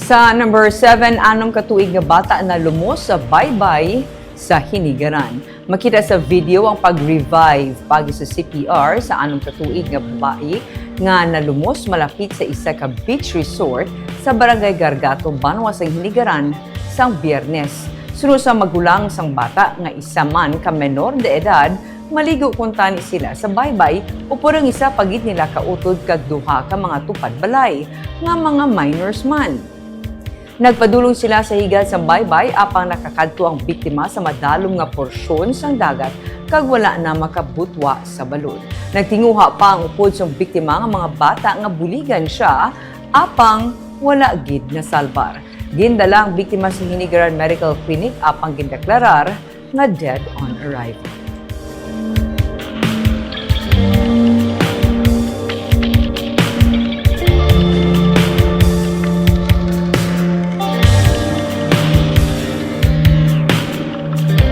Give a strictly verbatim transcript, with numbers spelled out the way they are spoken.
Sa number seven, anom ka tuig nga bata nalumos sa baybay sa Hinigaran. Makita sa video ang pag-revive pagi sa C P R sa anom ka tuig nga babayi nga nalumos malapit sa isa ka beach resort sa Barangay Gargato, Banwa sang Hinigaran, sang Biyernes. Suno sa magulang sang bata nga isa man ka menor de edad, maligo kuntani sila sa baybay, upod ang isa pa gid nila ka utod kag duha ka mga tupad balay nga mga minors man. Nagpadulong sila sa higad sang baybay, apang nakakadto ang biktima sa madalom nga porsyon sang dagat kag wala na makabutwa sa balod. Nagtinguha pa ang upod sang biktima nga mga bata nga buligan siya, apang wala gid nasalbar. Gindala ang biktima sa Hinigaran Medical Clinic, apang gindeklarar nga dead on arrival.